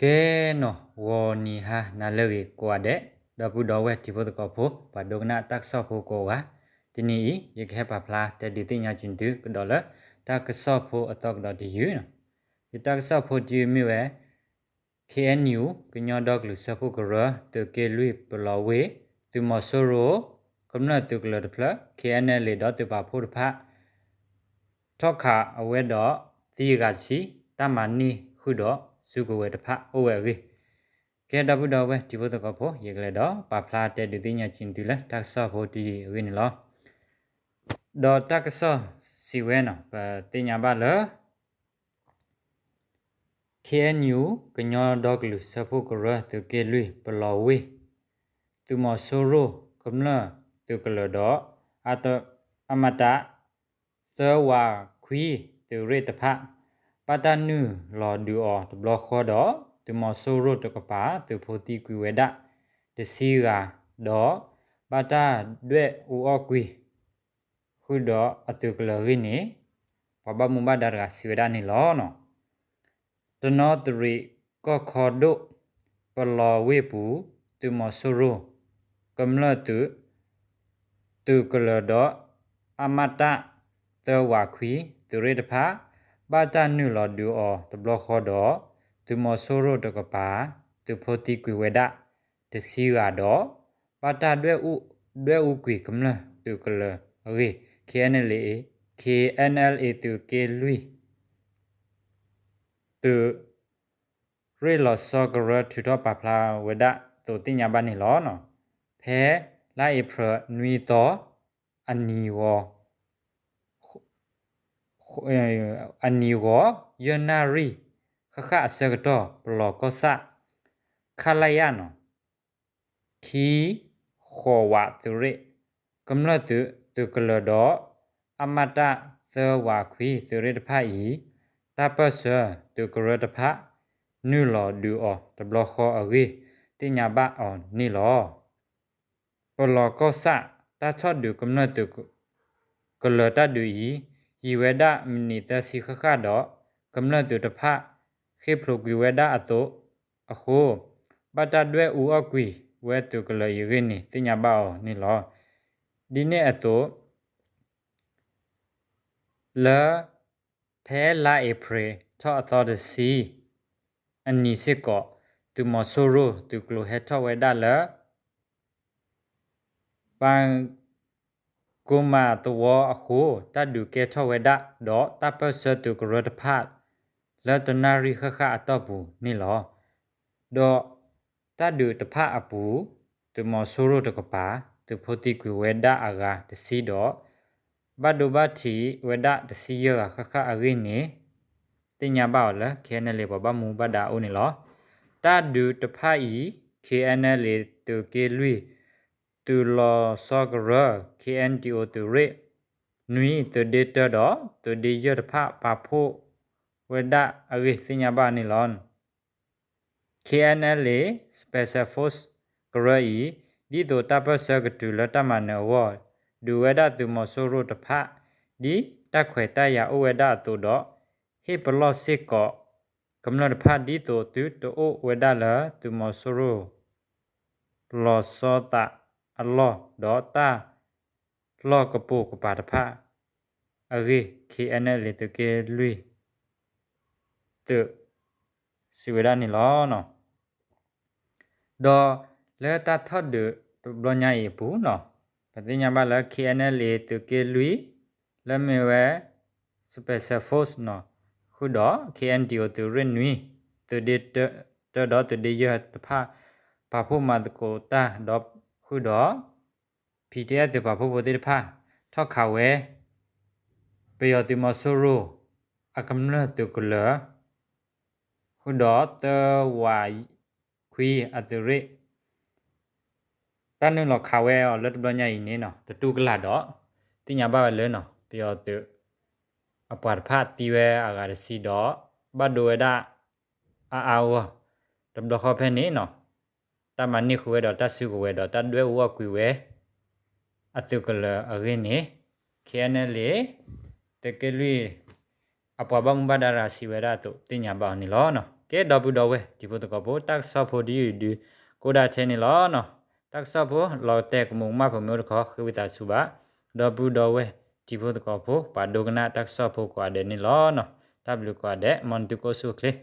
ကဲနီၤ ဂီၤနံၤဟါနၤလၢအဂ့ၤကိးဂၤဒဲး, ဒီပုၢ်ဒီဝဲၢ်တံၤဖိသကိးဖိ ပှၤဒိကနၣ်တၢ်ကစီၣ်ဖိကိးဂၤ, တနံၤအံၤ ယကဟဲပာ်ဖျါတဲဒုးသ့ၣ်ညါက့ၤသုကဒီးလၢ တၢ်ကစီၣ်ဖိအသီကဒီးတယုၢ်နီၤ. ယတၢ်ကစီၣ်ဖိတယုၢ်မ့ၢ်ဝဲ ခ့ၣ်အဲၣ်ယူၣ် ကညီဒီကလုာ်စၢဖှိၣ်ကရၢ သုးက့လွံၢ်ပလီၤဝ့ၢ် သုးမီၤစိရိၤ ကမျၢၢ်သုးကလၢၤတဖျၢၣ် ခ့ၣ်အဲၣ်အဲၣ်လ့ ဒီးသုးပာ်ဖှိၣ်တဖၣ် ထီၣ်ခးအဝဲဒီးသံအဂၤတဆံ, တၢ်မၤန့ၢ်ဃုာ်ဒီးစုကဝဲၤတဖၣ်အိၣ်ဝဲအဂ့ၢ်, ကဲဒီပုၢ်ဒီဝဲၢ်တံၤဖိသကိးဖိ ယကလဲၤဒီးပာ်ဖျါတဲဒုးသ့ၣ်ညါက့ၤသုလၢတၢ်ကစီၣ်ဖိတယုၢ်အဂ့ၢ်န့ၣ်လီၤ. ဒီးတၢ်ကစီၣ်စံးဝဲနီၤ ပသ့ၣ်ညါဘၣ်လၢ ခ့ၣ်အဲၣ်ယူၣ် ကညီဒီကလုာ်စၢဖှိၣ်ကရၢ သုးက့လွံၢ်ပလီၤဝ့ၢ် သုးမီၤစိရိၤကမျၢၢ်သုးကလၢၤဒီး အမတၢ် သၢဝးခွံသုးရ့ၣ်တဖၣ် ဘၣ်တၢ်နုာ်လီၤဒုးအီၤတဘျီဃီဒီး သုးမီၤစိရိၤတကပၤ သုးဖိသံကွံာ်ဝဲဒၣ်တဆံဂၤဒီး ဘၣ်တၢ်ဒွဲၣ်အူအီၣ်ကွံာ် ဃုာ်ဒီးအသုးကလၢၤအဂ့ၢ်န့ၣ် ပှၤဘၣ်မူဘၣ်ဒါတဂၤစံးဝဲဒၣ်န့ၣ်လီၤ. တနီသရံၣ်ကီၢ်ခီဒိၣ် ပလီၤဝ့ၢ်ပူၤ သုးမီၤစိရိၤ ကမျၢၢ်သုး သုးကလၢၤဒီး အမတၢ် သၢဝးခွံ သုးရ့ၣ်တဖၣ် ဘၣ်တၢ်နုာ်လီၤဒုးအီၤတဘျီဃီဒီး သုးမီၤစိရိၤတကပၤ သုးဖိသံကွံာ်ဝဲဒၣ် တဆံဂၤဒီး ဘၣ်တၢ်ဒွဲၣ်အူကွံာ်ကမျၢၢ်သုးကလၢၤအဂ့ၢ် ခ့ၣ်အဲၣ်အဲၣ်လ့ ခ့ၣ်အဲၣ်အဲၣ်လ့ သုးက့လွံၢ် သုးရ့ၣ်လီၤဆီကရၢ ထုးထီၣ်ပာ်ဖျါဝဲဒၣ်အသိးသ့ၣ်ညါဘၣ်န့ၣ်လီၤ. ဖဲလါအ့ဖြ့ၣ်နွံသီ အနံၤဂီၤ အနံၤဂီၤ ယဲၢ်နၣ်ရံၣ် ဃၣ်ဃၣ်အဆၢကတီၢ် ပလီၤကီၢ်ဆၣ် ခလရ နီၤ ခံ ဃိးဝးသုးရ့ၣ် ကမျၢၢ်သုး သုးကလၢၤဒီး အမတၢ် သၢဝးခွံ သုးရ့ၣ်တဖၣ်အံၤ တၢ်ပၢၢ်ဆၢသုးကရၢတဖၣ် နုာ်လီၤဒုးအီၤတဘျီဃီအဂ့ၢ် သ့ၣ်ညါဘၣ်အီၤန့ၣ်လီၤ. ပလီၤကီၢ်ဆၣ် တၢ်ထီၣ်ဒုးကမျၢၢ်သုး ကလၢၤတၢ်ဒုးအံၤ ယံာ်ဝဲဒၣ်မံးနံးသၢဆံဃၣ်ဃၣ်ဒီး ကမျၢၢ်သုးတဖၣ် ဃ့ၢ်ဖျိးကွံာ်ဝဲဒၣ်အသိးအဃိ ဘၣ်တၢ်ဒွဲၣ်အူအီၣ်ကွံာ်ဝဲသုးကလၢၤအံၤအဂ့ၢ်န့ၣ် သ့ၣ်ညါဘၣ်အီၤန့ၣ်လီၤ. ဒ်န့ၣ်အသိး လၢ ဖဲလါအ့ဖြ့ၣ်ထီၣ်အသီတဆံ အနံၤစ့ၢ်ကီး သုးမီၤစိရိၤသုးကျိၤဟဲထီၣ်ဝဲဒၣ်လၢ ပၣ်ကိမၤသဝီအဃိ တၢ်ဒုးကဲထီၣ်ဝဲဒၣ်ဒီး တၢ်ပၢၢ်ဆၢသုးကရၢတဖၣ် လၢတနၣ်ရံၣ်ဃၣ်ဃၣ်အတီၢ်ပူၤန့ၣ်လီၤ. ဒီးတၢ်ဒုးတဖၣ်အပူၤ သုးမီၤစိရိၤတကပၤ သုးဖိသံကွံာ်ဝဲဒၣ်အဂၤတဆံဒီး ဘၣ်ဒိဘၣ်ထံးဝဲဒၣ်တဆံယဲၢ်ဂၤဃၣ်ဃၣ်အဂ့ၢ်န့ၣ် သ့ၣ်ညါဘၣ်အီၤလၢ ခ့ၣ်အဲၣ်အဲၣ်လ့ ပှၤဘၣ်မူဘၣ်ဒါအအိၣ်န့ၣ်လီၤ. တၢ်ဒုးတဖၣ်အံၤ ခ့ၣ်အဲၣ်အဲၣ်လ့ သုးက့လွံၢ် သုးလီၤဆီကရၢ ခ့ၣ်အဲၣ်ဒံၣ်အိၣ် သုးရ့ၣ်နွံ သုးဒ့တၢဒီး သုးဒ့ယဲၢ်တဖၣ် ပာ်ဖှိၣ်ဝဲဒၣ်အဂ့ၢ် သ့ၣ်ညါဘၣ်န့ၣ်လီၤ. ခ့ၣ်အဲၣ်အဲၣ်လ့ Special Force ကရၢအံၤ ဒ်သိးတၢ်ပၢၢ်ဆၢကတုၤလၢတၢ်မၤနၢၤအဂီၢ် ဒုးဝဲဒၣ်သုးမီၤစိရိၤတဖၣ် ဒ်တၢ်ခွဲးတၢ်ယာ်အိၣ်ဝဲဒၣ်အသိးဒီး ဟ့ၣ်ပလီၢ်စ့ၢ်ကီး ကမျၢၢ်တဖၣ် ဒ်သိးသုတအိၣ်ဝဲဒၣ်လၢသုးမီၤစိရိၤ လီၤဆီသးအလီၢ် ဒီးတၢ်လီၢ်ကပိာ်ကပၤတဖၣ်အဂ့ၢ် ခ့ၣ်အဲၣ်အဲၣ်လ့ သုးက့လွံၢ် သုး စံးဝဲဒၣ်န့ၣ်လီၤ. ဒီးလၢတၢ်ထီၣ်ဒုးတဘျီညါအံၤအပူၤနီၤ ပသ့ၣ်ညါဘၣ်လၢ ခ့ၣ်အဲၣ်အဲၣ်လ့ သုးက့လွံၢ် လၢမ့ၢ်ဝဲ Special Force နီၤ ဃုာ်ဒီး ခ့ၣ်အဲၣ်ဒံၣ်အိၣ် သုးရ့ၣ်နွံ သုးဒ့တၢဒီးသုးဒ့ယဲၢ်တဖၣ် ပာ်ဖှိၣ်မၤသကိးတၢ်ဒီးဃုာ်ဒီး PDF သုးပာ်ဖှိၣ်ဖိသ့ၣ်တဖၣ် ထီၣ်ခးဝဲ ပယီၤသုးမီၤစိရိၤ အကမျၢၢ်သုးကလၢၤ ဃုာ်ဒီးသၢဝးခွံအသုးရ့ၣ် တၢ်နုာ်လီၤခးဝဲအီၤလၢတဘျီညါအံၤန့ၣ်နီၤ တတူၢ်ကလာ်ဒီး သ့ၣ်ညါဘၣ်ဝဲလၢနီၤ ပယီၤသုး အပှၤတဖၣ်သံဝဲအဂၤတဆံဒီး ဘၣ်ဒိဝဲဒၣ် အါအါဂီၢ် တဘျီဃီဖဲန့ၣ်နီၤ တၢ်မၤန့ၢ်ဃုာ်ဝဲဒီးတၢ်စုကဝဲၤဒီး တၢ်ဒွဲၣ်အူအီၣ်ကွံာ်ဝဲ အသုးကလၢၤအဂ့ၢ်န့ၣ် ခ့ၣ်အဲၣ်အဲၣ်လ့ သုးက့လွံၢ် အပှၤဘၣ်မူဘၣ်ဒါတဂၤစံးဝဲဒၣ်အသိး သ့ၣ်ညါဘၣ်အီၤန့ၣ်လီၤ. ကဲ ဒီပုၢ်ဒီဝဲၢ်တံၤဖိသကိးဖိ တၢ်ကစီၣ်ဖိတယုၢ်ဒုး ကအိၣ်ဒၣ်ထဲန့ၣ်လီၤနီၤ. တၢ်ကစီၣ်ဖိ လီၤတဲာ်ကမူးကမၣ်ဖိမ့ၢ်အိၣ်တခီ ဃ့ဝံသးစူၤဘၣ် ဒီပုၢ်ဒီဝဲၢ် တံၤဖိသကိးဖိ ပှၤဒိကနၣ်တၢ်ကစီၣ်ဖိကိးဂၤဒဲးန့ၣ်လီၤနီၤ. တၢ်ဘျုးကိးဂၤဒဲး မ်နသုကအိၣ်ဆူၣ်အိၣ်ချ့